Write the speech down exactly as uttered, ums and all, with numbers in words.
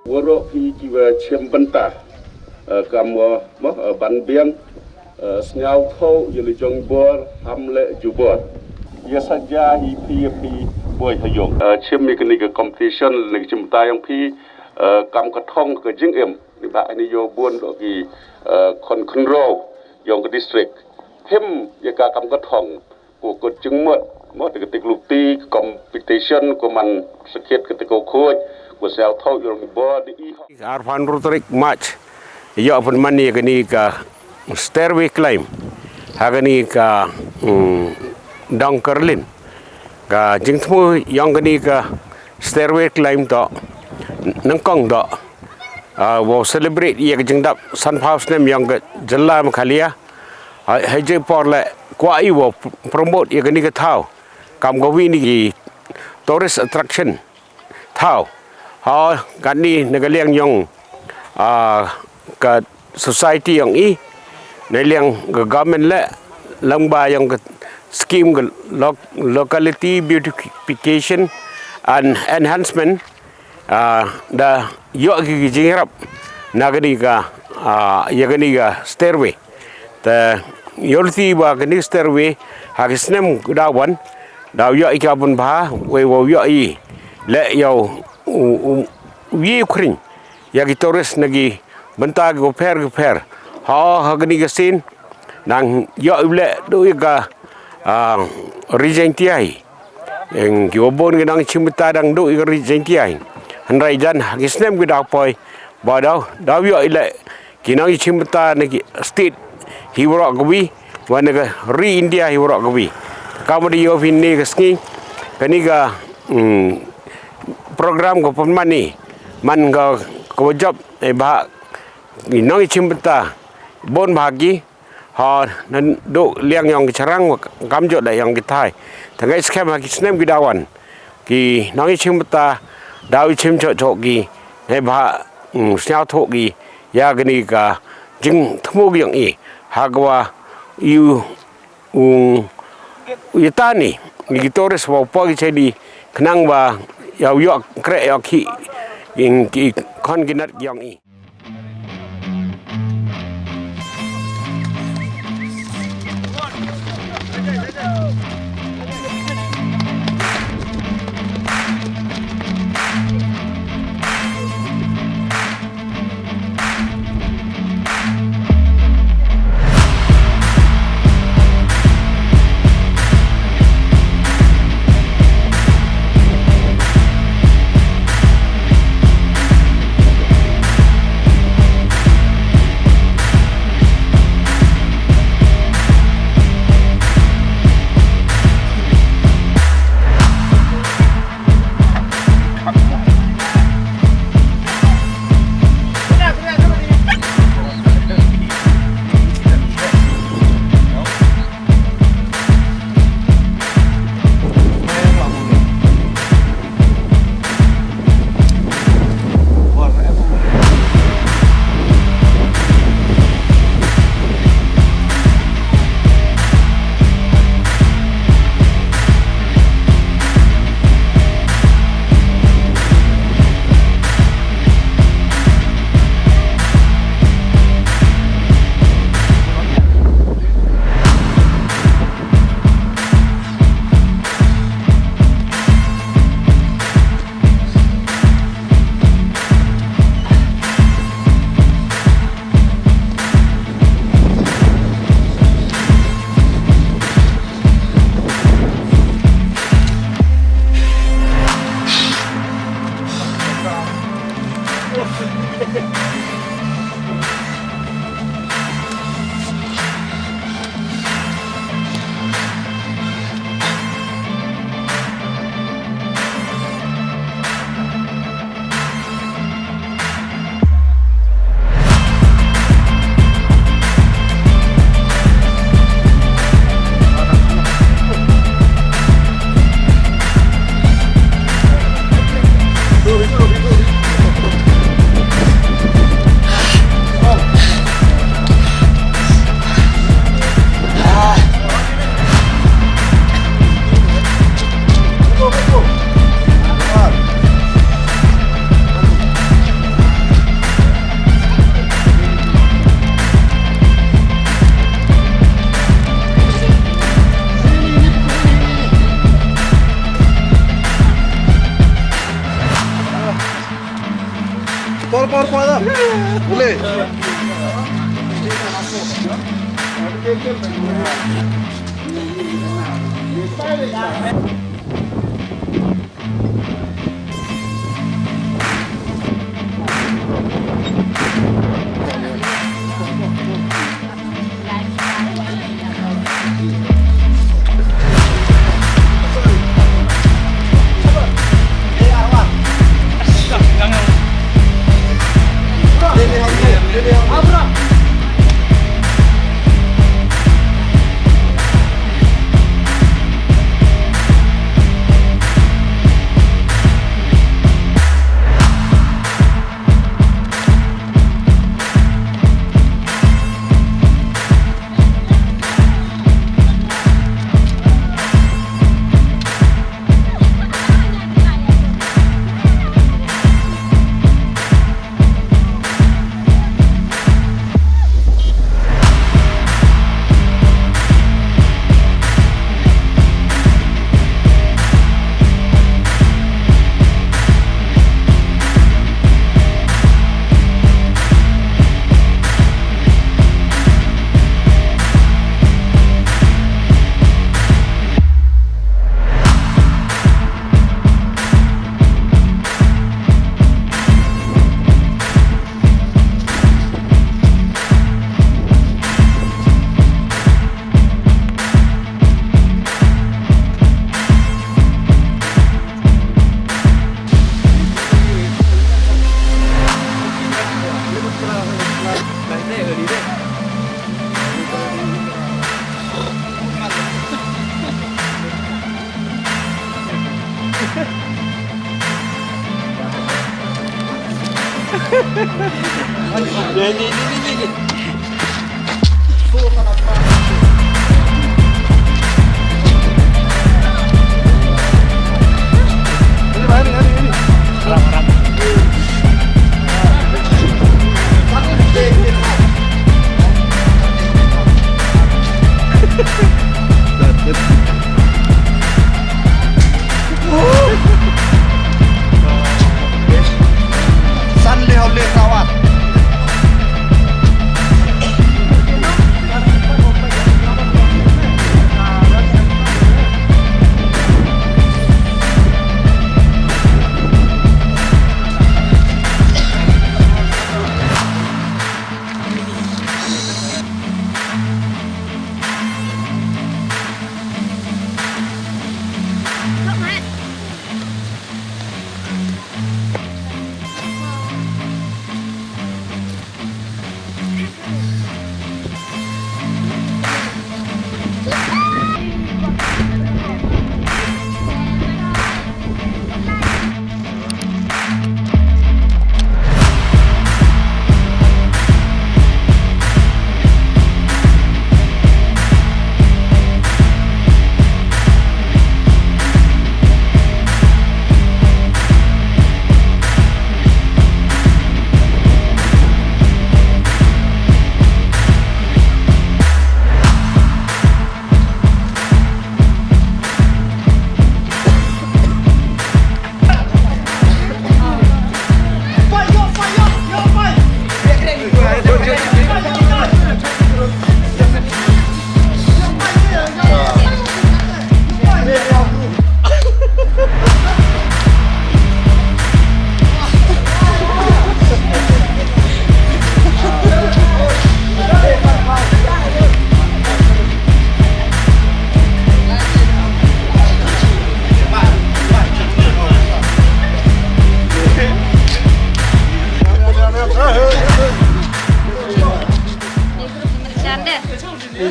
Waroh phi kiwa chim bynta, eh, kam wa, mo, eh, ban biang, eh, sniawthuh ïa la jong bor, ham leh jubor. Ïa sa ja hi phi ïa phi boi ha ïong. Eh, chim ïa kani ka competition, lane ka chim bynta ïong phi, eh, kam ka thong ka jingim. Ni ba ni ïoh bun doh ki, eh, khon khynraw ïong ka district. Him ïa ka kam ka thong. Ko kot jingmut, mo, te kata ka lupti, competition, ko man sakit kata ko khoj, ko sniawthuh ïong bor di i. Arphew hynriew tarik March, ïoh pynman ïa kani ka stairway climb. Ha kani ka, mm, Dong Kerlin. Ka jingthmu ïong kani ka stairway climb to, nyngkong to, ah, wow celebrate ïa ka jingdap sanphew snem ïong ka jylla Meghalaya. Ha, ha jingpor leh kwah i wow pr-, promote ïa kani ka thaw kam kawi na ki tourist attraction thaw. Ha kani na ka liang ïong, ah, ka society ïong i, na liang ka government leh, lyngba ïong ka scheme ka lo-, locality beautification and enhancement, ah, da ïoh ki, ki jingïarap na kani ka, ah, ïa kani ka stairway. Te ïoh lti ba kani stairway ha ki snem da wan, da ïoh i ka bun bha, wei wow ïoh i leh ïa u, u, u, wi u khring ïa ki tourist na ki bynta ki pher ki pher. Ha, ha kani ka sien, nang ïoh i leh du ïa ka, ah, Ri Jaintia hi. Eng ki wa bun ki nang chim bynta dang du ïa ka Ri Jaintia hi. Hynrei jan ki snem ki da poi, ba daw, daw ïoh i leh ki nang chim bynta na ki state hi waroh kawi, wa na ka Ri India hi waroh kawi. Ka mut ïoh phi ne ka sngi, kani ka, mm, program ka pynman i, man ka, ka wa jop, eh, ba, ki nang chim bynta, bun bha ki, ha, naduh liang ïong ki chynrang, kam jot da ïong ki thai. Tang ngai skhem ha ki snem ki da wan. Ki nang i chim bynta, daw i chim chok chok ki, ngai ba, mm, sniawthuh ki, ïa kani ka jingthmu ki ïong i. Ha ka wa, ïu, u, u ïa tani, ki tourist wa poi ki chedi, khnang ba, ïa u ïoh kreh ïoh ki, ïing ki khon ki nat ki ïong i. Ni, ni, ni, ni, ni.